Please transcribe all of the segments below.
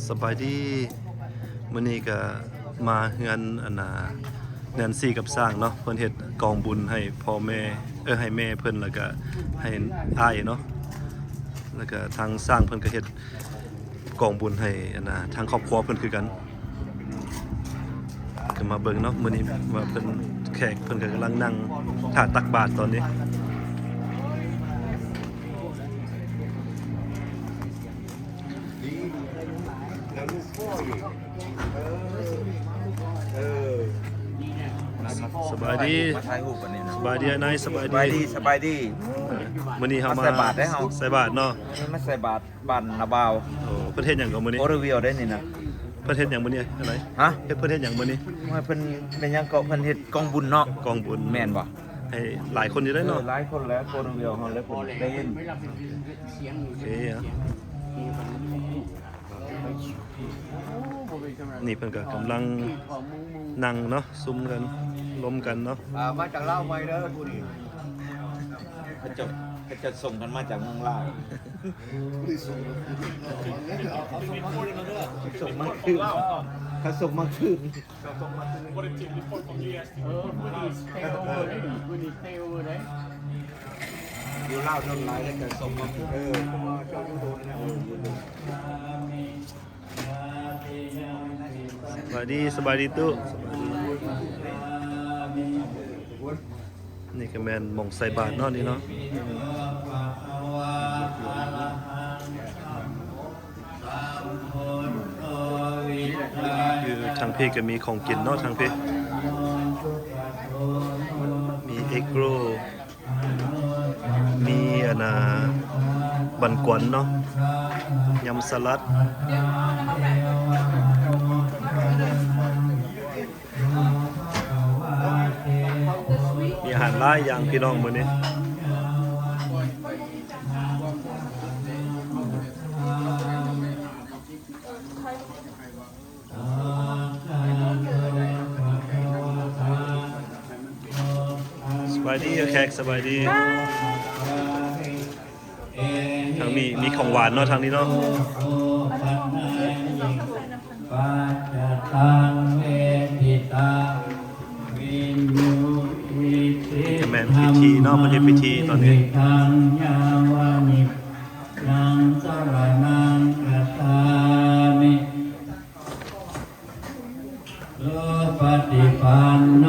ສະບາຍດີ ມື້ນີ້ກະມາເຮືອນອັນນ່າ ແນນຊີກັບຊ້າງເນາະ ເພິ່ນເຮັດກອງບຸນໃຫ້ພໍ່ແມ່ ເອີ ໃຫ້ແມ່ເພິ່ນ ແລ້ວກະໃຫ້ອ້າຍເນາະ ແລ້ວກະທາງຊ້າງເພິ່ນກະເຮັດກອງບຸນໃຫ້ອັນນ່າ ທາງຄອບຄົວເພິ່ນຄືກັນ. ກະມາເບິ່ງເນາະ ມື້ນີ້ວ່າເພິ່ນ ແຂກເພິ່ນກະກຳລັງນັ່ງຖ້າຕັກບາດຕອນນີ້. ສະບາຍດີ ມາຖ່າຍຮູບອັນນີ້ນະ ສະບາຍດີອ້າຍນາຍ ສະບາຍດີ ສະບາຍດີ ສະບາຍດີ. ມື້ນີ້ເຮົາມາ ມາໃສ່ບາດເດ້ເຮົາ ໃສ່ບາດເນາະ ນີ້ມາໃສ່ບາດ ບ້ານນາບ່າວ. ໂອ້ ເພິ່ນເຮັດຫຍັງເກາະມື້ນີ້? ໂອເຣວິວໄດ້ນີ້ນະ. ເພິ່ນເຮັດຫຍັງມື້ນີ້ອ້າຍນາຍ? ຮະ? ເຮັດ ເພິ່ນເຮັດຫຍັງມື້ນີ້? ໂອ້ຍ ເພິ່ນແມ່ນຫຍັງເກາະ ເພິ່ນເຮັດກອງບຸນເນາະ. ກອງບຸນ ແມ່ນບໍ່? ໃຫ້ຫຼາຍຄົນຢູ່ໄດ໋ເນາະ. ເອີ ຫຼາຍຄົນແລ້ວ ໂອເຣວິວເຮົາແລ້ວເພິ່ນເຕັ້ນ. ໂອເຄ ນີ້ເພິ່ນກະກຳລັງນັ່ງເນາະ ຊຸມກັນ ລົມກັນເນາະ. ອ່າ ມາຈາກລາວໃໝ່ເດີຜູ້ນີ້. ເຂົາເຈົ້າ ເຂົາເຈົ້າສົ່ງກັນມາຈາກເມືອງລາວ. ສົ່ງມາຄືນ ເຂົາສົ່ງມາຄືນ. ເອີ ຜູ້ນີ້ເຕໂອເດ້ ຜູ້ນີ້ເຕໂອເດ້. ຢູ່ລາວໂດນຫຼາຍແລ້ວຈະສົ່ງມາຄືນ. ເອີ ເພາະວ່າເຈົ້າຢູ່ໂດນແລ້ວ. ສະບາຍດີ ສະບາຍດີຕູ້. ນີ້ກະແມ່ນໝ່ອງໃສ່ບາດເນາະນີ້ເນາະ. ຢູ່ທາງພີ້ກະມີຂອງກິນເນາະ ທາງພີ້ ມີເອັກໂຣ ມີອັນນ່າ ບັນກວນເນາະ ຍຳສະຫຼັດ. ມີອາຫານຫຼາຍຢ່າງພີ່ນ້ອງມື້ນີ້. ສະບາຍດີແຂກ ສະບາຍດີ. ທາງນີ້ມີຂອງຫວານເນາະ ທາງນີ້ເນາະ. ນີ້ກະແມ່ນພິທີເນາະ ເພິ່ນເຮັດພິທີຕອນນີ້. ສຸປະຕິປັນໂນ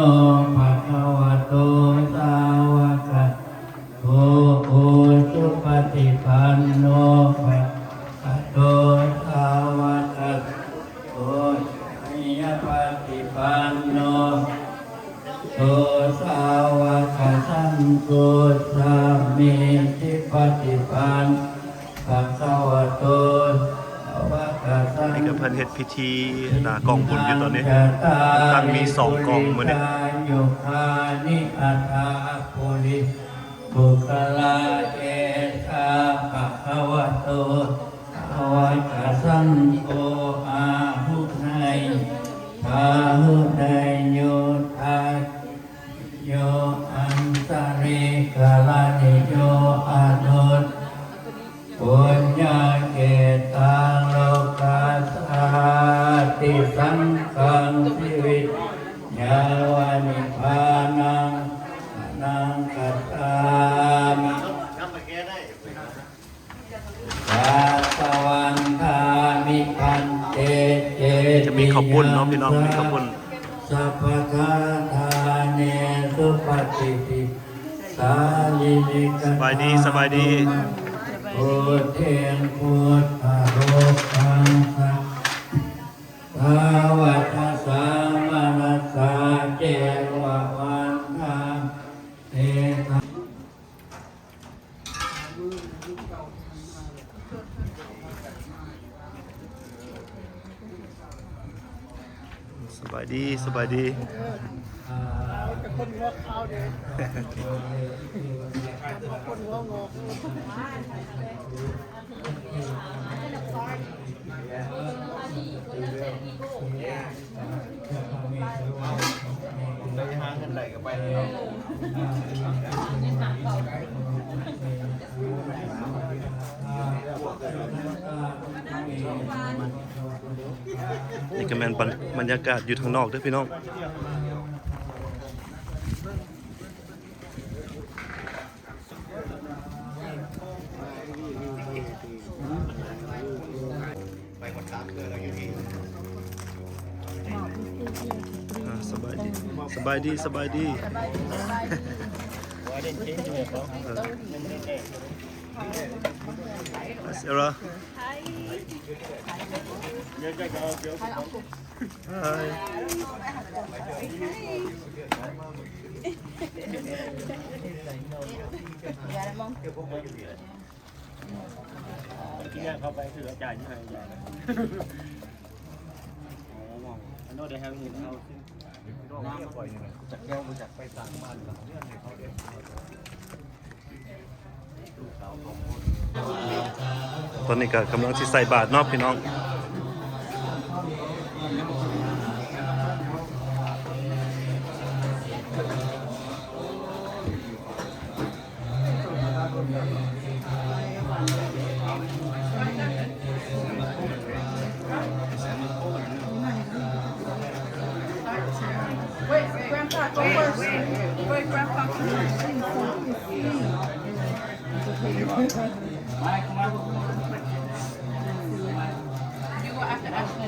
ພະຄະວະໂຕ ສາວະກະ ໂຕ ອຸຊຸປະຕິປັນໂນ ພະຄະວະໂຕ ສາວະກະ ໂຕ ສາຍະປະຕິປັນໂນ ໂຕ ສາວະກະສັງໂຄ ສາມີຈິປະຕິປັນ ພະຄະວະໂຕ ສາວະກະສັງ ນີ້ກະເພິ່ນເຮັດພິທີນະ ກອງບຸນຢູ່ຕອນນີ້ ກຳລັງມີສອງກອງມື້ນີ້. ໂຍຄານິອັດຖະປຸລິ ບຸກຄະລາ ເອສາ ພະຄະວະໂຕ ສາວະກະສັງໂຄ ອາຫຸເນຍ ປາຫຸເນຍໂຍ ທັກຂະນິໂຍ ອັນຕະລິກະລະນິໂຍ ອະນຸດ ປຸນຍະເກຕັງ ໂລກັດສາຕິ ສັງຄັງ ຊີວິດ ຍາວະ ນິບພານັງ ສະນັງ ຄັດສາມິ ກາສະວັນທາມິ ພັນເຕ ເຈ ຈະມີເຂົ້າປຸ້ນເນາະພີ່ນ້ອງ ມີເຂົ້າປຸ້ນ. ສະພະກາທາເນ ສຸປະຕິທິ ສາລີລິກະ ສະບາຍດີ ສະບາຍດີ. ໂອເທງພຸດທະໂລກັງສະ ສາວັດທະສາມະນັດສາ ເຈວະວັນທາ ເອກະ ສະບາຍດີ ສະບາຍດີ. ເອີ ເອົາແຕ່ຄົນຫົວຂາວເດ້ ເອົາແຕ່ຄົນຫົວງອກ. ໄປຫາເງິນໄດ້ກະໄປເນາະ. ນີ້ກໍແມ່ນບັນ ບັນຍາກາດຢູ່ທາງນອກເດີພີ່ນ້ອງ. ອ່າ ສະບາຍດີ ສະບາຍດີ ສະບາຍດີ. ເອີ Sarah. Hi. ທີ່ແລກເຂົ້າໄປຄືອາຈານຢູ່ໃຫ້ອາຈານນະ. ອໍ I know they have it in house. ນ້ຳມັນປ່ອຍນີ້ແຫຼະ ຈັກແກ້ວບໍ່ຈັກໄປສ້າງບ້ານເຂົາເຮືອນໃຫ້ເຂົາເດ້. ຕອນນີ້ກໍກຳລັງຊິໃສ່ບາດເນາະພີ່ນ້ອງ.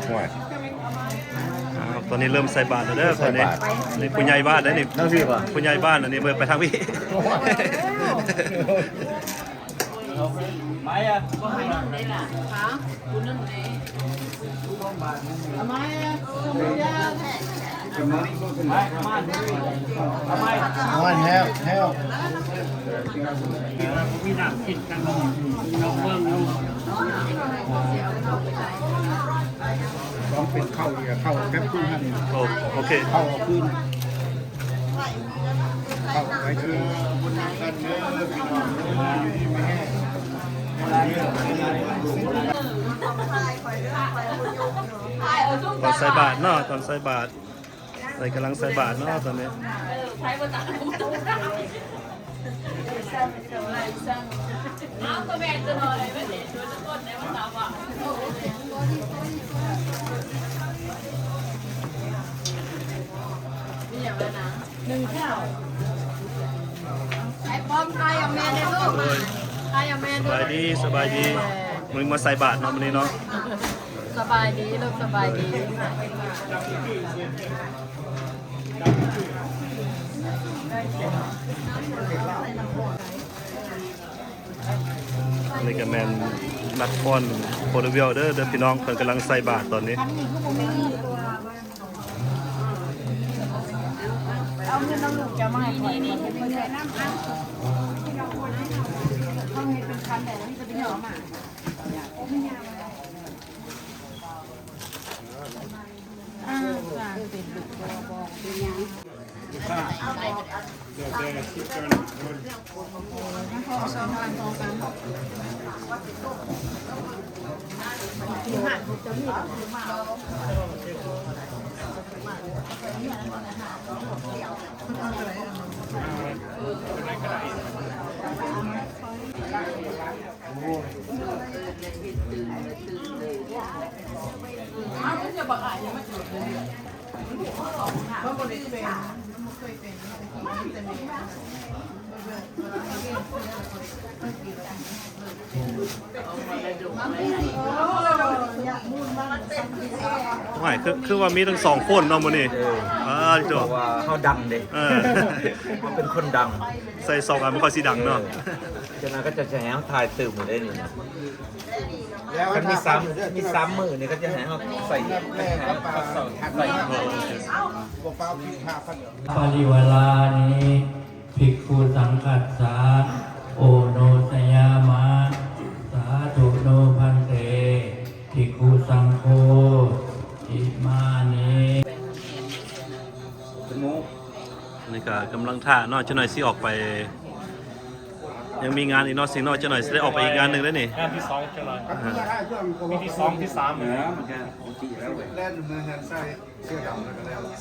ໂອ້ຍ ອ້າວ ຕອນນີ້ເລີ່ມໃສ່ບາດແລ້ວເດີ. ໃສ່ບາດ ຕອນນີ້ ນີ້ຜູ້ໃຫຍ່ບ້ານເດີນີ້. ທາງພີ້ບໍ່? ຜູ້ໃຫຍ່ບ້ານ ອັນນີ້ເບິ່ງໄປທາງພີ້. ໂອ້ຍ ມາອະ ບໍ່ໃຫ້ໜຶ່ງເດ້ລະ ຫາ ຜູ້ໜຶ່ງເດ້ ເອົາມາ ມາແຮວ ແຮວ ມີນ້ຳກິນກັນ ລອງເບິ່ງດູ. ຕ້ອງເປັນເຂົ້າອີກ ເຂົ້າແກັບຄືນຫັ້ນ. ໂອ ໂອເຄ ເຂົ້າຄືນ. ຕອນໃສ່ບາດເນາະ ຕອນໃສ່ບາດ ໃສ່ ກຳລັງໃສ່ບາດເນາະຕອນນີ້. ໜຶ່ງເຂົ້າ ໄອ້ປ້ອມ ຖ່າຍໃຫ້ແມ່ແດ່ລູກ ຖ່າຍໃຫ້ແມ່. ສະບາຍດີ ສະບາຍດີ. ມື້ນີ້ມາໃສ່ບາດເນາະ ມື້ນີ້ເນາະ. ສະບາຍດີລູກ ສະບາຍດີ. ອັນນີ້ກໍແມ່ນນັກຟ້ອນໂປຣຕຸເກວເດີ ເດີພີ່ນ້ອງ ເພິ່ນກຳລັງໃສ່ບາດຕອນນີ້. ເອົາເງິນນຳລູກເຈົ້າມາໃຫ້ຂ້ອຍ ຂ້ອຍເຮັດເປັນຄັນແລ້ວ ມີແຕ່ໄປຍໍມາ. ອ່າ ເປັນລູກບໍ່ ບໍ່ເປັນຫຍັງ. ໂອ້ຍ ຄື ຄືວ່າມີທັງສອງຄົນເນາະມື້ນີ້. ເອີ ອ່າ ເພາະວ່າເຮົາດັງເດ້. ເອີ ເຮົາເປັນຄົນດັງ ໃສ່ສອງອັນມັນຄ່ອຍຊິດັງເນາະ. ເອີ ຈັ່ງນັ້ນເຂົາເຈົ້າຈະໃຫ້ເຮົາຖ່າຍຕື່ມຢູ່ເດ້ນີ້ນະ. ຄັນມີສາມ ມີສາມມື້ນີ້ ເຂົາຈະໃຫ້ເຮົາໃສ່ ໃສ່ ໃສ່ ປະລິວາລານິ ພິກຂຸສັງຄັດສະ ໂອໂນຊະຍາມະ ສາທຸໂນພັນເຕ ພິກຂຸສັງໂຄ ອິມານິ. ນີ້ກະກຳລັງຖ້າເນາະ ຈັກໜ່ອຍຊິອອກໄປ ຍັງມີງານອີກເນາະ ຊິງເນາະ ຈັກໜ່ອຍຊິໄດ້ອອກໄປອີກງານໜຶ່ງເດ້ນີ້. ງານທີສອງຈັກໜ່ອຍ ອ່າ ມີທີສອງທີສາມ ເອີ ມັນກະ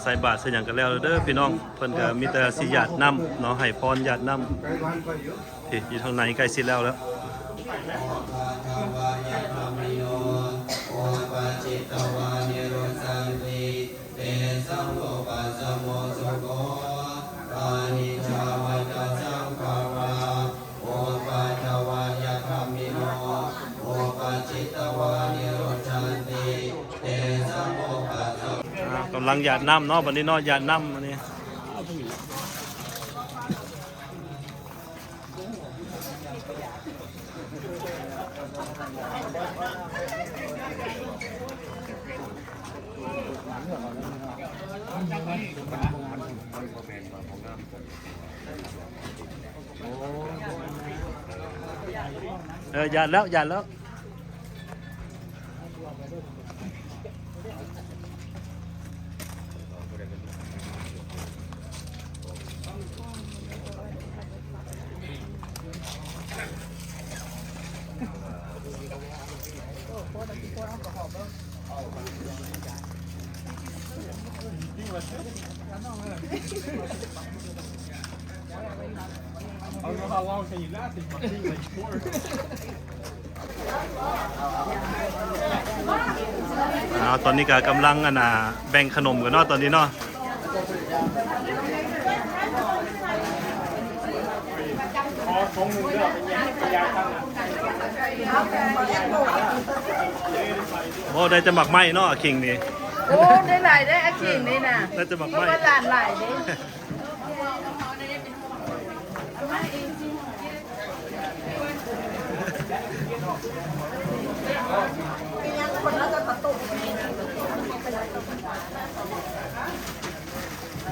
ໃສ່ບາດໃສ່ຫຍັງກໍແລ້ວເດີພີ່ນ້ອງ ເພິ່ນກໍມີແຕ່ຊິຢາດນ້ຳເນາະ ໃຫ້ພອນຢາດນ້ຳ. ນີ້ຢູ່ທາງໃນໃກ້ຊິແລ້ວແລ້ວ. ອ່າ ກຳລັງຢາດນ້ຳເນາະ ບັດນີ້ເນາະ ຢາດນ້ຳອັນນີ້. ເອີ ຢາດແລ້ວ ຢາດແລ້ວ. ອ່າ ຕອນນີ້ກະກຳລັງ ອັນນ່າ ແບ່ງຂະໜົມກັນເນາະ ຕອນນີ້ເນາະ. ໂອ້ ໄດ້ແຕ່ໝາກໄມ້ເນາະ ອາຄິງນີ້. ໂອ້ ໄດ້ຫຼາຍເດ້ ອາຄິງນີ້ນະ ໄດ້ແຕ່ໝາກໄມ້ ລູກຫຼານຫຼາຍເດ້.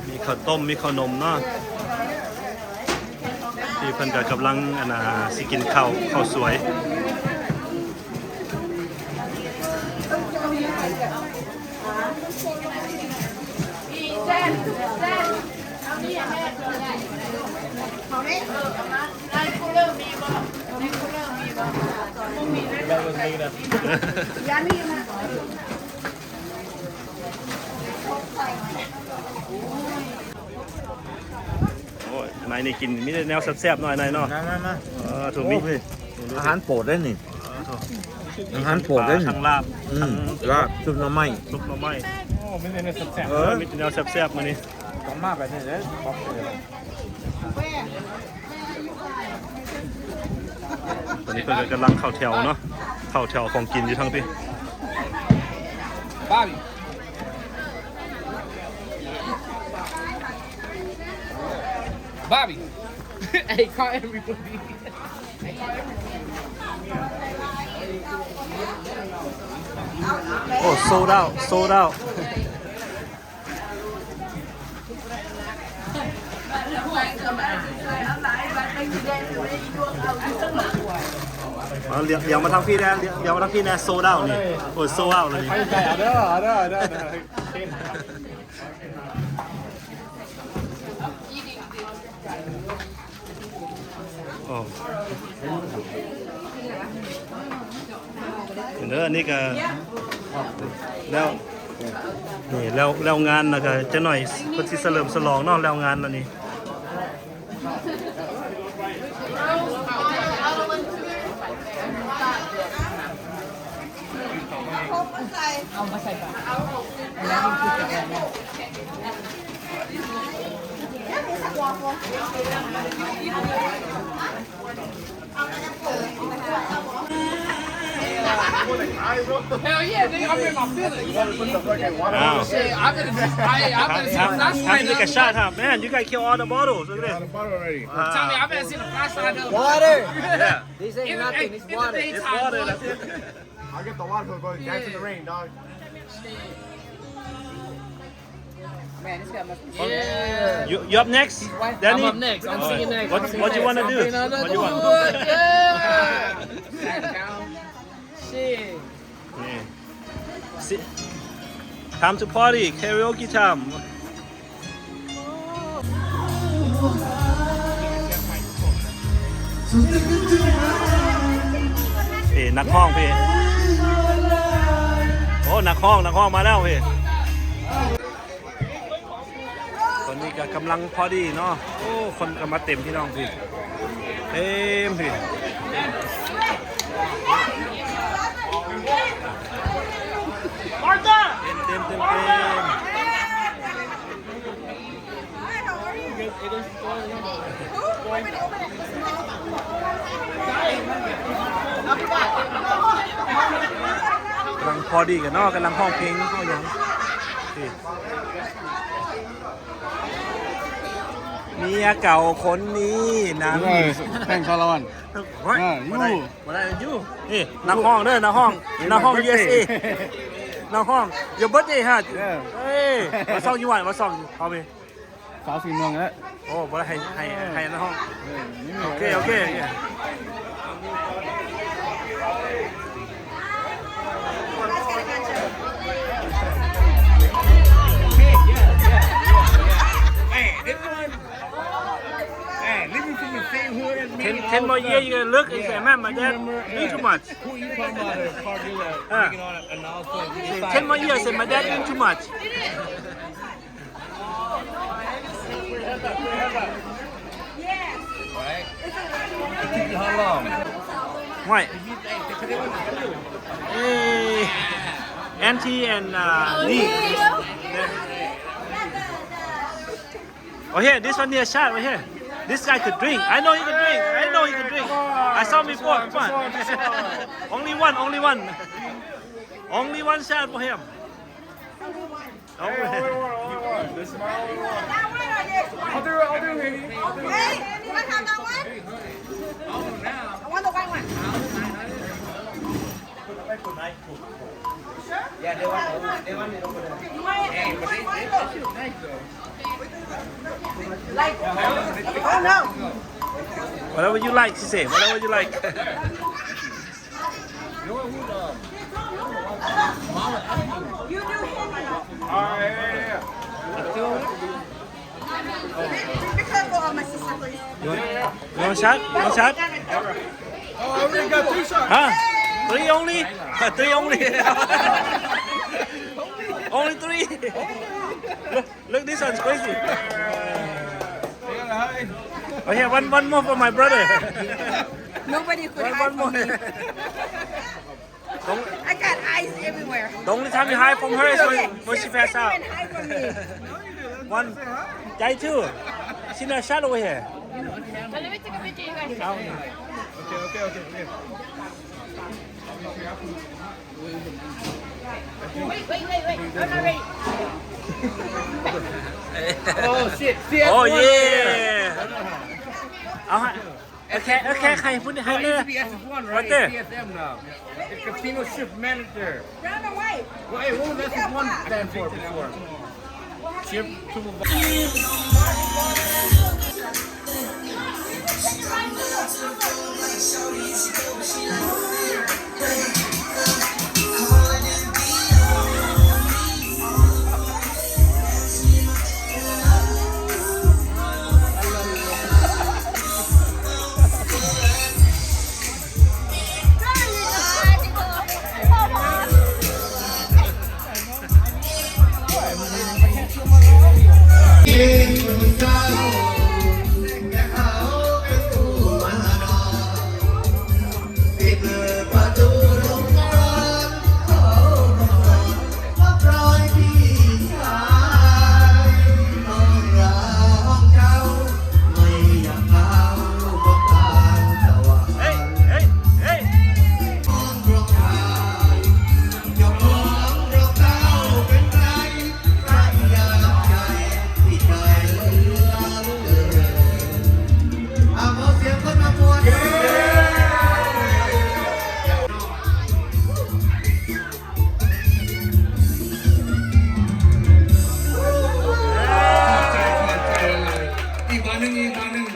ມີເຂົ້າຕົ້ມ ມີເຂົ້າໜົມເນາະ ທີ່ເພິ່ນກະກຳລັງ ອັນນ່າ ຊິກິນເຂົ້າ ເຂົ້າສວຍ. ໂອ້ຍ ນາຍນີ້ກິນມີແຕ່ແນວແຊບໆ ເນາະ ນາຍເນາະ. ມາ ມາ ມາ. ເອີ ໂອ້ ມີ ອາຫານໂປດເດ້ນີ້ ເອີ ໂອ້ ອາຫານໂປດເດ້ນີ້ ທັງລາບ ອືມ ທັງລາບ ຊຸບໜໍ່ໄມ້ ຊຸບໜໍ່ໄມ້. ໂອ້ ມີແຕ່ແນວແຊບໆ ເອີ ມີແຕ່ແນວແຊບໆ ມື້ນີ້. ຕ້ອງມາແບບນີ້ເດ້ ຕອນນີ້ເພິ່ນກະກຳລັງເຂົ້າແຖວເນາະ ເຂົ້າແຖວຂອງກິນຢູ່ທາງພີ້. Bobby. Bobby. Hey, call everybody. ໂອ້ sold out, sold out. ເອົາ ຫຼຽວ ຫຼຽວມາທາງພີ້ແດ່ ຫຼຽວ ຫຼຽວມາທາງພີ້ແດ່. Sold out ນີ້ ໂອ້ຍ sold out ເລີຍນີ້. ເອົາເດີ ເອົາເດີ ເອົາເດີ. ໂອ້ ເດີ ອັນນີ້ກະແລ້ວ ນີ້ແລ້ວ ແລ້ວງານແລ້ວກະຈັກໜ້ອຍເພິ່ນຊິສະເຫຼີມສະຫຼອງເນາະ ແລ້ວງານແລ້ວນີ້. ເອົາມາໃສ່ບາດ ແລ້ວມັນຄືຈະແມ່ນ. Hell yeah, nigga, I'm in my feelings. ອ້າວ Shit, I better just, I, I better see the flashlight. Take a shot, huh? Man, you gotta kill all the bottles. Look at this. Tell me, I better see the flashlight up. Water. Yeah. This ain't nothing. It's water. It's water. That's it. I'll get the water, but dance in the rain, dog. Man, this guy must be. Yeah. You, you up next, Danny? I'm up next. I'm singing next. What, what you wanna do? What you want? Yeah. Shit. Yeah. Si-, time to party, karaoke time. ເອີ ນັກຮ້ອງເພງ ໂອ້ ນັກຮ້ອງ ນັກຮ້ອງມາແລ້ວເພງ. ຕອນນີ້ກະກຳລັງພໍດີເນາະ. ໂອ້ ຄົນກະມາເຕັມພີ່ນ້ອງພີ້ ເຕັມພີ້ ເຕັມ ເຕັມ ເຕັມ ເຕັມ. ພໍດີກັນເນາະ ກຳລັງຮ້ອງເພງຮ້ອງຫຍັງ. ນີ້ ເມຍເກົ່າຄົນນີ້ນັ້ນ Thanks, Salawan. ໂອ້ຍ ບໍ່ໄດ້ ບໍ່ໄດ້ຢູ່. ນີ້ ນັກຮ້ອງເດີ ນັກຮ້ອງ ນັກຮ້ອງ It's my birthday. ຢູເອສເອ ນັກຮ້ອງ Your birthday, huh? Yeah. ເອີຍ What song you want? What song? Call me. ສາວສີເມືອງແຫຼະ. ໂອ້ ບໍ່ໄດ້ ໃຫ້ ໃຫ້ ໃຫ້ນະ. ເອີ ໂອເຄ ໂອເຄ ໂອເຄ. Hey, this one. Hey, living from the same hood as me. Ten, ten more years, you gonna look and say, "Man, my dad drink too much." Who you talking about? The car dealer. Ten more years, say, "My dad drink too much." Right? It took you how long? What? Eh, auntie and, uh, niece. Oh, here, this one here, shot right here. This guy could drink. I know he could drink. I know he could drink. I saw him before. Come on. Only one, only one. Only one shot for him. Hey, only one, only one. This is my only one. I'll do it, I'll do it, Henny. I'll do it. Hey, you wanna have that one? I want the white one. Sure? Yeah, they want, they want it over there. Hey, but they, they look nice though. Like, oh no. Whatever you like, she said. Whatever you like. You want, you want a shot? You want a shot? Oh, I already got three shots. Huh? Three only? Three only? Only three? Look, this one's crazy. Oh, yeah, one, one more for my brother. Nobody could hide from me. I got eyes everywhere. The only time you hide from her is when, when she pass out. One, one, Jai too. She not shot over here. Let me take a picture, you guys. Okay, okay, okay, okay. Wait, wait, wait, wait. I'm not ready. Oh, shit. Oh, yeah. ເອົາ ໂອເຄ ໂອເຄ ໃຫ້ຜູ້ນີ້ ໃຫ້ເລີຍ right there. The casino shift manager. Brown and white. Well, hey, what was S one stand for before? Shift supervisor. ອີກບາດໜຶ່ງ ອີກບາດໜຶ່ງ.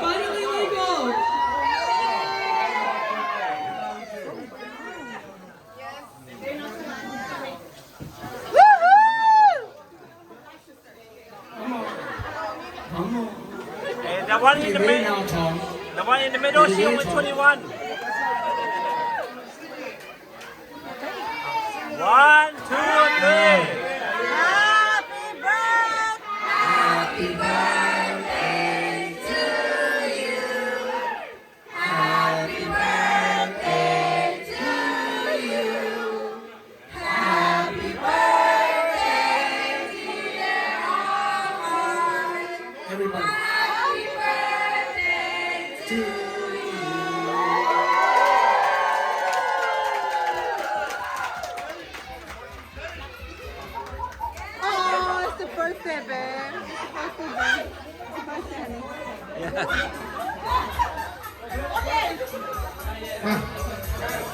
Finally legal. Hey, the one in the middle, the one in the middle, she only twenty-one. One, two, three. Happy birthday. Happy birthday to you. Happy birthday, dear Alfred. Everybody. Happy birthday to you. Oh, it's the birthday, babe. It's the birthday, babe. It's the birthday, honey. ມາ